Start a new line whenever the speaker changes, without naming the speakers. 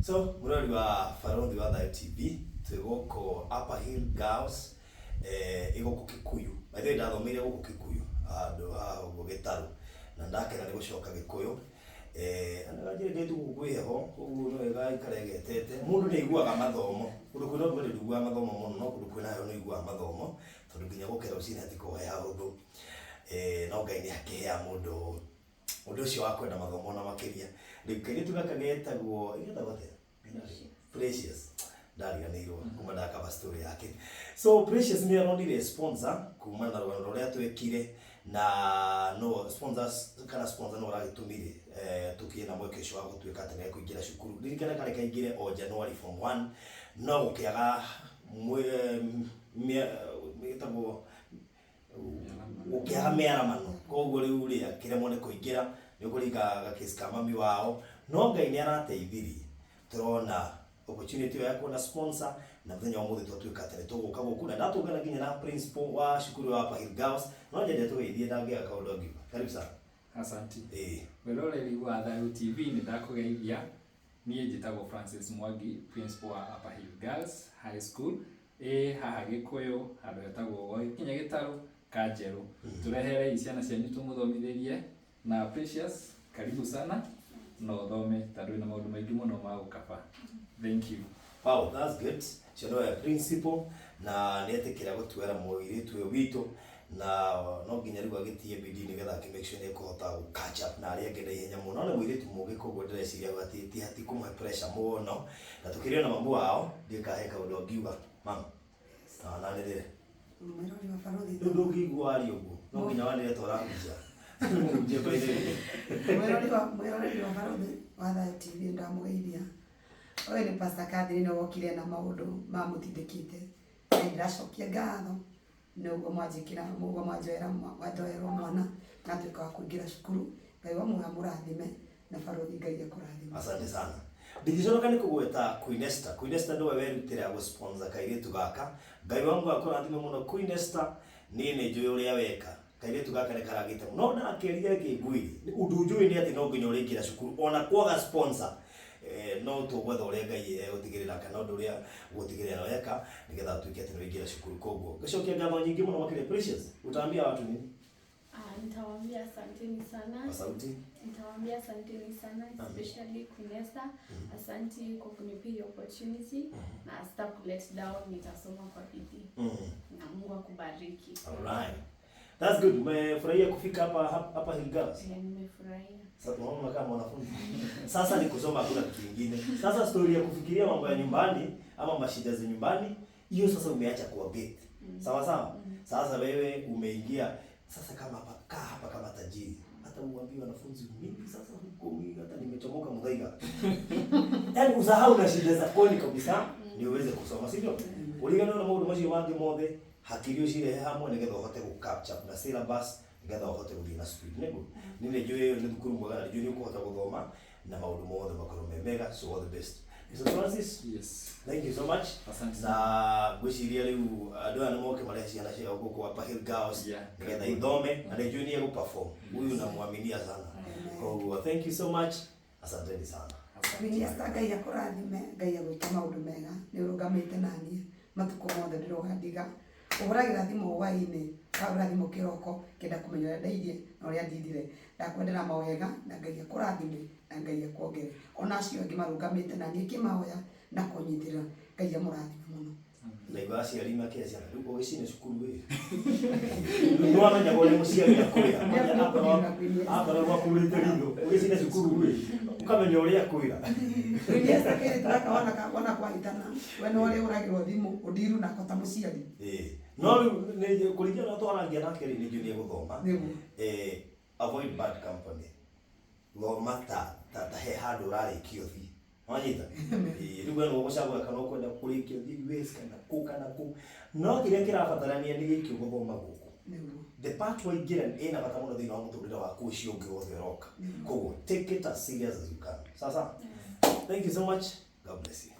So mũrori wa Barothi wa Thayo TV, twĩ gũkũ Upper Hill Girls, ĩ gũkũ Kikuyu. By the way, ndathomeire gũkũ Kikuyu handũ haha ũguo Gĩtarũ, na ndakena nĩ gũcoka Gĩkũyũ. Na kanjĩre ndĩ gũkũ kwĩ heho, koguo no wega aikare egetete. Mũndũ nĩ aiguaga mathomo, kũndũ kwĩna ũrugarĩ ndũiguaga mathomo mũno, no kũndũ kwĩna heho nĩ ũiguaga mathomo, tondũ nginya gũkĩra rũcinĩ hatikoragwo he hahũthũ. No Ngai nĩ akĩheaga mũndũ ũndũ ũcio wa kwenda mathomo na makĩria. Rĩu kairĩtu gaka getagwo, getagwo atĩa? Precious. Ndariganĩirwo kuma ndakaba story yake. So Precious nĩ aronire sponsor kuma na rũgano rũrĩa twekire, na no sponsors kana sponsor no ũragĩtũmire tũkĩe na mweke ũcio wa gũtuĩka atĩ nĩ ekũingĩra cukuru. Ririkana karĩ kaingĩre o January form 1, no gũkĩaga ĩtagwo gũkĩaga mĩaramano, koguo rĩu rĩ akĩremwo nĩ kũingĩra nĩ ũkũringa gakesi ka mami wao, no Ngai nĩ arateithirie, tũrona opportunity ĩyo ya kuona sponsor, na mũthenya wa ũmũthĩ twatuĩka atĩ nĩ tũgũka gũkũ na ndatũngana nginya na principal wa cukuru wa Upper Hill Girls. No nyende tũgeithie, ndangĩaga kaũndũ angiuga. Karibu sana.
Asanti. Mwĩroreri wa Thayu TV, nĩ ndakũgeithia. Niĩ njĩtagwo Francis Mwangi, principal wa Upper Hill Girls High School ĩ haha Gĩkũyũ, handũ hetagwo gwakinya Gĩtarũ Kanjerũ. Tũreherei ciana cianyu tũmũthomithĩrie, na Precious, karibu sana na ũthome tondũ wĩna maũndũ maingĩ mũno ma gũkaba. Thank you.
Wow, that's good. Ũcio nĩwe principal na nĩ etĩkĩra gũtuĩra mũirĩtu ũyũ witũ, na no nginya rĩu agĩtie bidii nĩgetha akĩ make sure nĩ ekũhota gũ catch up na arĩa angĩ na ihenya mũno. No nĩ mũirĩtu mũgĩ, koguo ndĩreciria hatikũmũhe pressure mũno. Na tũkĩrĩ ona mamu wao, ndiũĩ kana he kaũndũ angiuga. Mam, tawananĩrĩre.
Mwĩrori wa Barothi.
Rĩu ndũngĩigua waria ũguo, no nginya wanĩrĩre ta ũrahunjia. Mũhunjia by the way.
Mwĩroreri wa Barothi wa Thayo TV, ndamũgeithia. Ũyũ nĩ Pastor Catherine wokire na maũndũ mamũtindĩkĩte, na ndĩracokia ngatho nĩ ũguo mwanjĩkĩra, ũguo mwanjoera, mwanjoerwo mwana na atuĩka wa kũingĩra cukuru. Ngai wa muoyo amũrathime, na Barothi Ngai akũrathime.
Asante sana. Ndingĩconoka nĩ kũgweta Queen Esther. Queen Esther nĩwe werutĩra gũ-sponsor kairĩtu gaka. Ngai wa muoyo akũrathime mũno, Queen Esther. Niĩ nĩ njũĩ ũrĩa weka. Kairĩtu gaka nĩ karagĩte mũno. No ndakerire reke ngwĩre. Ũndũ njũĩ nĩ atĩ no nginya ũrĩingĩra cukuru ona kwaga sponsor. No tũgwetha ũrĩa Ngai egũtigĩrĩra kana ũndũ ũrĩa ũgũtigĩrĩra weka nĩgetha ũtuĩke atĩ nĩ waingĩra cukuru. Koguo ngacokia ngatho nyingĩ mũno makĩria. Precious, utaambia watu nini?
Ah, nitawaambia asanteni sana.
Kwa sauti.
Nitawaambia asanteni sana, especially Queen Esther. Asante kwa kunipea hiyo opportunity na sita ku let down, nitasoma kwa bidii. Na Mungu akubariki.
Alright. That's good. Umefurahia kufika hapa Hill Girls?
Eh, nimefurahia.
Sasa tunaona kama mwanafunzi. Sasa ni kusoma, hakuna kitu kingine. Sasa story ya kufikiria mambo ya nyumbani ama mashida za nyumbani, hiyo sasa umeacha kwa gate. Sawa sawa? Sasa wewe umeingia sasa kama hapa, kaa hapa kama tajiri. Hata uambie wanafunzi, mimi sasa huko mimi hata nimechomoka Muthaiga. Yaani usahau na shida za kweli kabisa ndio uweze kusoma, sivyo? Uligana na maũndũ macio mangĩ mothe, hakiri ũcirehe hamwe nĩgetha ũhote gũ capture na syllabus, nĩgetha ũhote gũthiĩ na speed, nĩguo? Niĩ nĩ njũĩ ũyũ nĩ thukuru mwega na nĩ njũĩ nĩ ũkũhota gũthoma na maũndũ mothe makorwo me mega, so all the best. Mr. Francis,
Yes.
thank you so much.
Asante.
Na ngwĩciria rĩu andũ aya nĩ moke marehe ciana ciao gũkũ Upper Hill Girls nĩgetha ithome, na nĩ njũĩ nĩ egũ-perform. Huyu namwaminia sana. Koguo thank you so much. Asanteni sana.
Queen Esther, Ngai akũrathime, Ngai agwĩke maũndũ mega. Nĩ ũrũgamĩte naniĩ matukũ mothe, ndĩroga ndiga ũhũragĩra thimũ hwaĩ-inĩ, ũkahũra thimũ kĩroko kĩenda kũmenya ũrĩa ndairie na ũrĩa ndindire. Ndakwendera mawega na Ngai akũrathime na Ngai akuongere. Ona acio angĩ marũgamĩte naniĩ kĩmahoya na kũnyitĩrĩra, Ngai amũrathime mũno.
Ndaigua aciari makĩra ciana, rĩu ũgĩcine cukuru ĩ, nĩ wamenya ũrĩa mũciari akwĩra akorwo gwakurĩte ritho, ũgĩcine cukuru ĩ, ũkamenya ũrĩa akwĩra.
Queen Esther, kairĩtu gaka wona kwahĩtana, we nĩ ũrĩa ũragĩrwo thimũ ũndiru nako ta mũciari.
Ĩĩ. No rĩu nĩ kũringana na twarangia nake rĩ, nĩ njũĩ nĩ egũthoma. Avoid bad company. Thoma ta he handũ ũrarĩkia ũthiĩ. Wanyita? Ĩĩ, rĩu we nĩwe ũgũcagũra kana ũkwenda kũrĩkia ũthiĩ US kana kũ kana kũ. No kĩrĩa kĩrabatarania nĩ gĩkĩ, ũgũthoma gũkũ. The part waingĩra ĩna bata mũno thĩinĩ wa mũtũrĩre waku ũcio ũngĩ wothe ũroka. Koguo take it as serious as you can. Sawa sawa? Thank you so much. God bless you.